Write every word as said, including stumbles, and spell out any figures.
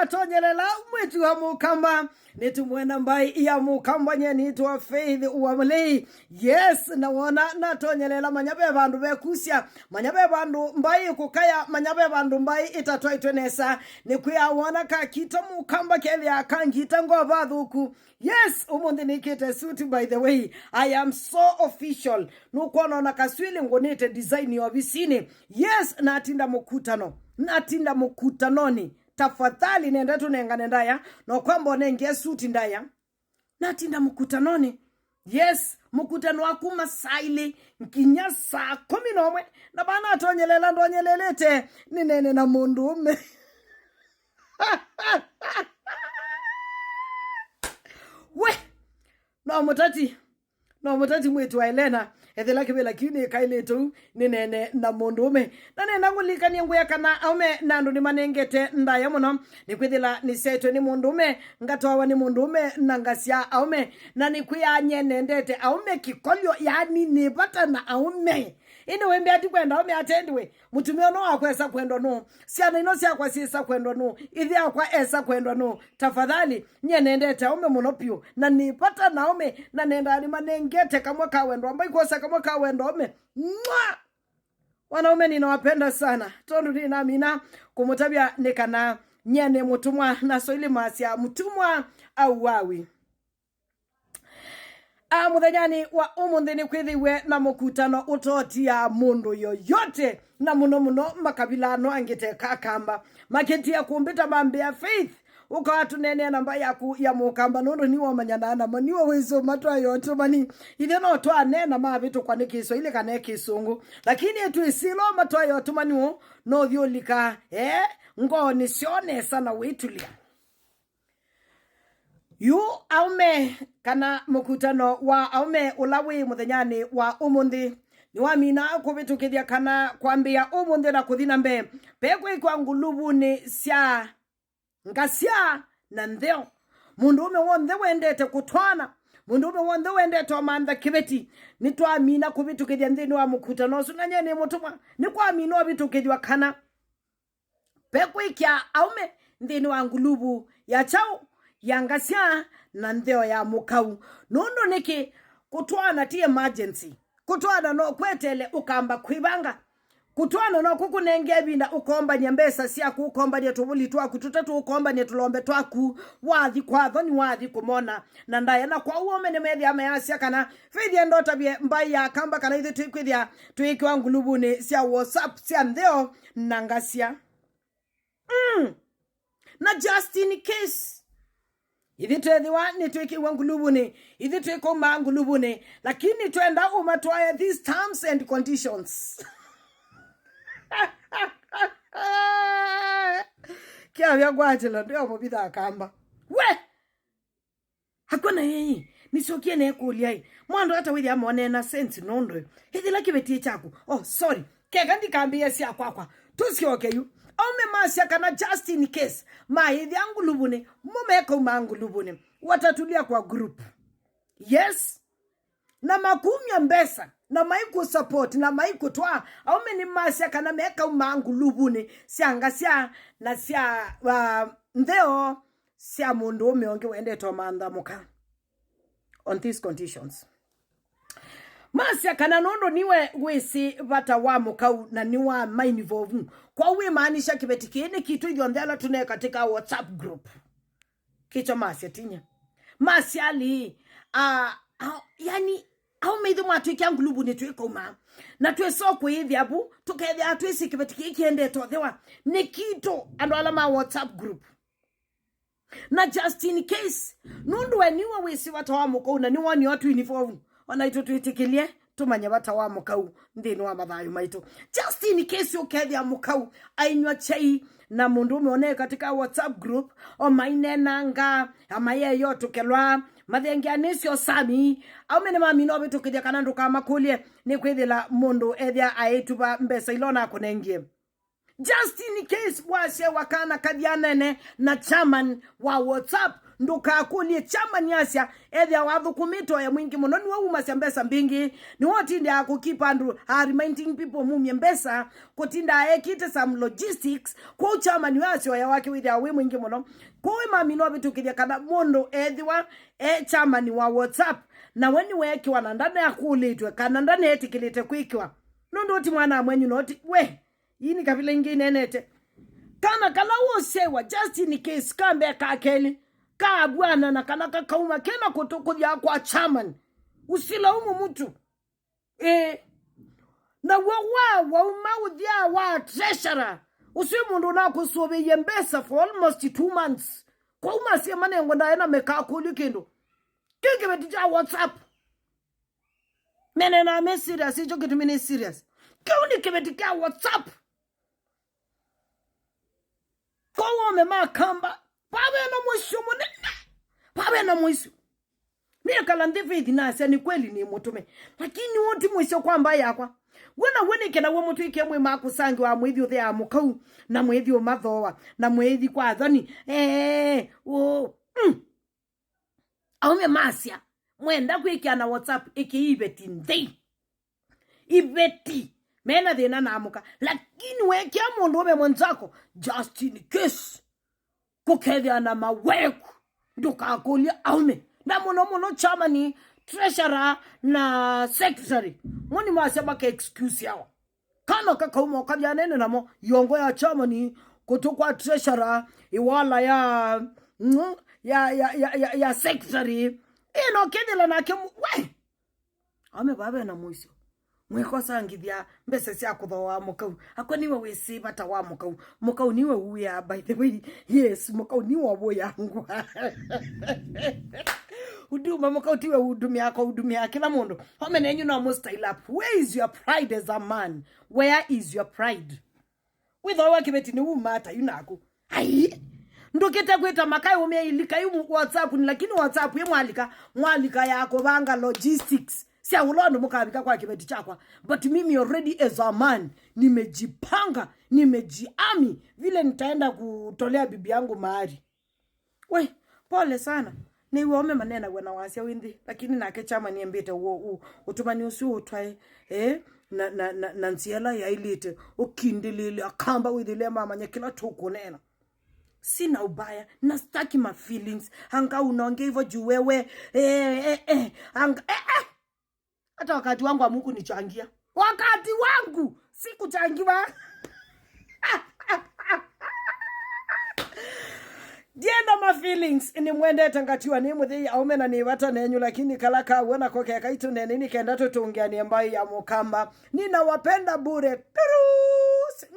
Atonyelela mwĩĩtu wa Mũkamba, nĩtũmwenda mbaĩ ya Mũkamba, nye nĩtwa Faith wa Mũlei. Yes, na wona natonyelela, manya ve vandũ vekusya, manya ve vandũ mbaĩ ĩkũkaya, manya ve vandũ mbaĩ ĩtatwaĩtwe nesa. Nĩkwĩa wona kakita Mũkamba kethĩa kangita ngova thũku. Yes, ũmũnthĩ nĩkĩte suit, by the way. I am so official. Nũkwona ona kaswili ngũnĩte design ya ovisinĩ. Yes, natinda mũkutano. Natinda mũkutanonĩ. Tafadhali nenda tũnengane ndaya. No kwamba ũnengie suit ndaya. Natinda mũkutanonĩ. Yes, mũkutano wa kuma saa ilĩ nginya saa kũmi na ũmwe. Na vana atonyelela ndonyelelete. Nĩnene na mũndũũme. We, no mũtati, no mũtati mwĩĩtu wa Elena, ethĩla kĩvĩla kĩu nĩkaĩlĩte ũu, nĩnene na mũndũũme. Na nenda ngũlilikanie ngwĩa kana aũme na andũ nĩmanengete ndaya mũno, nĩkwĩthĩla nĩsyaĩtwe nĩ mũndũũme, ngatwawa nĩ mũndũũme, na ngasya aũme, na nĩkwĩaa nye nendete aũme kĩkolyo, yaani nĩ vata na aũme. Ĩndĩ wĩmbĩa ti kwenda aũme atendiwe, mũtumĩa ũno wakwa esa kwendwa nũũ? Syana ino syakwa syĩsa kwendwa nũũ? Ĩthe akwa esa kwendwa nũũ? Tafadhali, nyie nendete aũme mũno piũ, na nĩ vata na aũme, na nendaa nĩmanengete kamwe ka wendo, amba ikosa kamwe ka wendo aũme. Mwa! Wanaume ninawapenda sana, tondũ nĩnamina kũmũtavya nĩ kana nyie nĩ mũtũmwa, na Swahili masya mtumwa auawi. A, mũthenyanĩ wa ũmũnthĩ nĩkwĩthĩiwe na mũkutano ũtotia mũndũ yoyote, na mũno mũno makavila ano angĩ te Akamba. Makĩtia kũmbĩta mambĩa, Faith, ũka tũneenea namba yaku ya Mũkamba, nũndũ nĩwamanyana namo, nĩwe wĩsĩ matwaĩa ũtũmani. Ithe no twaneena mavĩtũkwa nĩ Kĩswaili kana Kĩsũngũ, lakini twĩsĩ ĩla matwaĩa ũtũmani ũũ, no ũthyũlika, eh, ngoonĩ syoo nesa na wĩtulya. Yu aũme, kana mũkutano wa aũme ũla wĩ mũthenyanĩ wa ũmũnthĩ, nĩwamina kũvĩtũkĩthya kana kwambĩĩa ũmũnthĩ na kũthi na mbee, vekwĩkwa nguluvunĩ sya ngasya na ntheo. Mũndũũme w'onthe wendete kũtwaana, mũndũũme w'onthe wendete ũmantha kĩveti, nĩtwamina kũvĩtũkĩthya nthĩnĩ wa mũkutano ũsu, na nyie nĩ mũtũmwa, nĩkwamina ũvĩtũkĩthw'a kana vekwĩkĩa aũme nthĩnĩ wa nguluvu ya kyaũ? Ya ngasya na ntheo ya mũkau. Nũndũ nĩkĩ? Kũtwaana ti emergency. Kũtwaana no kwetele ũkamba kwĩvanga. Kũtwaana no kũkũnenge ĩvinda ũkombany'a mbesa syaku, ũkombany'a tũvũli twaku tũtatũ, ũkombany'a tũlombe twaku, wathi kwa athoni, wathi kũmona na ndaĩa. Na kwa ũu aũme nĩmethĩa mayasya kana Faith enda ũtavye mbaĩ ya Akamba kana ithyĩ twĩkwĩthĩa twĩĩkĩwa nguluvunĩ sya WhatsApp sya ntheo na ngasya. Mm. Na just in case, ithyĩ twĩthĩwa nĩtwĩkĩwe nguluvunĩ, ithyĩ twĩkũmaa nguluvunĩ, lakini twenda ũmatwae these terms and conditions. Kĩavya kwatĩla ndeo mũvitha Akamba. We! Hakwa na yeye, nĩsyokie neekũlya-ĩ, mwandũ ata wĩthĩa monena sense nũndũ ĩthĩla kĩveti kyaku? Oh, sorry. Keka ndikambĩĩe sya kwakwa. Tũsyoke yu. Aũme masya kana just in case maĩthĩa nguluvunĩ, mo mekaumaa nguluvunĩ, watatulia kwa group. Yes. Na makumya mbesa, na maikũ support, na maikũtwaa. Aũme nĩmasya kana mekaumaa nguluvunĩ sya ngasya na sya, uh, ntheo sya mũndũũme ũngĩ wendete ũmantha mũka on these conditions. Masya kana nũndũ nĩwe wĩsĩ vata wa mũkau na nĩwamainvolve. Kwoou wĩmaanisha kĩveti kĩĩ nĩ kitũ ithyonthe ala tũne katika WhatsApp group. Kĩkyo masya tinya. Masya alĩ, a, a, yani, aũme ithyĩ mwatwĩkĩa nguluvunĩ twĩkaumaa. Na twĩsa kwĩĩthĩa vu, tũkethĩa twĩsĩ kĩveti kĩĩ kĩendete ũthewa. Nĩ kitũ andũ ala ma WhatsApp group. Na just in case, nũndũ we nĩwe wĩsĩ vata wa mũkau na nĩwonie ũtwini vovu, o naitũ twĩtĩkĩlye tũmanye vata wa mũkau nthĩnĩ wa mathayũ maitũ. Just in case ũkethĩa mũkau ainyw'a chai na mũndũũme ũne katika WhatsApp group, o mainenanga, amayeyo tũkelwa, mathengeanĩsyo sami, aũme nĩmamina ũvĩtũkĩthya kana ndũkamakũlye, nĩkwĩthĩla mũndũ ethĩa aĩtuva mbesa ila onakũnengie. Just in case wasyewa kana kathianene na chairman wa WhatsApp, Ndũkakũlye chairman asya, ethĩawa athũkũmĩte oya mwingĩ mũno, nĩwe wumasya mbesa mbingĩ, nĩwe ũtindaa kũkipa andũ, a reminding people mumye mbesa, kũtindaa ekĩte some logistics. Kwoou chairman ũyũ asya oya wake wĩthĩawa wĩ mwingĩ mũno. Kwoou ĩmamina ũvĩtũkĩthya kana mũndũ ethĩwa e chairman wa WhatsApp, na we nĩweekĩwa na ndanakũlĩtwe kana ndaneetĩkĩlĩte kwĩkĩwa, nũndũ ũti mwana mwenyu noti we. Ii nĩ kavila ingĩ ineenete. Kana kala ũũsyaĩwa, just in case, ka mbee ka kelĩ, kaavw'ana na kana kakauma kena kũtũkũthya kwa chairman. Usilaumu mtu. Ĩĩ. Naw'o wa wauma ũthyaa wa treasurer, ũsu mũndũ ũnakũsũvĩie mbesa for almost two months. Kwauma sie manengwe ndae na mekakũlyo kĩndũ. Kĩu kĩveti kya WhatsApp. Menena me serious, icho kĩtumi nĩ serious. Kĩu nĩ kĩveti kya WhatsApp. Kwa wome makamba, vave na mũisyo mũnene. Vave na mũisyo. Nĩekala nthĩ Faith nasya, "Nĩ kweli nĩ mũtũme. Lakini ũũ ti mũisyo kwa mbaĩ yakwa." We naw'o nĩkena we mũtwĩke mwĩ makũsangĩwa mwĩthi ũtheaa mũkau, na mwĩthi ũmathooa, na mwĩthi kwa athani. Ee, ũũ. Mm. Aume masya, mwenda kwĩkĩa na WhatsApp, ĩkĩi iveti nthei. Iveti. Mena thĩna na amũka. Lakini wekĩa mũndũ ũme mwenzako, just in case, kũkethĩa na maweku, ndũkakũlye aume. Na mũno mũno chairman, treasurer, na secretary. Moni masya maka excuse yao. Kana kakauma ũkathi anene namo, yongo ya chairman, kũtũ kwa treasurer, ĩwala ya, mm, ya, ya, ya, ya, ya secretary. Ĩno kethĩla nake mu-, we. Ame vave na mũisyo. Mwĩkosangithya mbesa sya kũthooa mũkau. Akwa niwe wĩsĩ vata wa mũkau. Mũkau niwe uya, by the way. Yes, mũkau niwe wũyangwa. Huduma, mũkau tiwe hudumia kwa hudumia kila mũndũ. Ome nenyu no mu style up. Where is your pride as a man? Where is your pride? Wĩthooa kĩveti nĩ wuma ata yu naku? Ai. Ndũkĩte kwĩta makaĩ ũmĩa ilika yu WhatsApp ni, lakini WhatsApp ĩ mwalika, mwalika ya kũvanga logistics sya ũla ũndũ mũkavika kwa kĩveti kyakwa. But mimi already as a man, nimejipanga, nimejiami vile nitaenda kutolea bibi yangu mahari. We, pole sana. Nĩw'o aume maneenaw'a na wasya wĩ nthĩ, lakini nake chairman nĩembĩte ũu, ũtũmani ũsu ũtwae, eh, na, na, na, na nzĩa ĩla yaĩlĩte, ũkindĩlĩle akamba wĩthĩle mamanya kĩla tũkũneena. Sina ubaya, na sitaki ma feelings. Anga unaongea hivyo juu wewe, eh, eh, eh, anga, eh, eh. Hata wakati wangu hamkunichangia. Wakati wangu sikuchangiwa. Ndienda ma feelings, nĩmwendete ngatiwa nĩ mũthei aume na nĩ vata nenyu, lakini kala kaw'o nako keka itũnene nĩ kenda tũtũngĩanĩe mbaĩ ya mũkamba. Ninawapenda bure. Turus!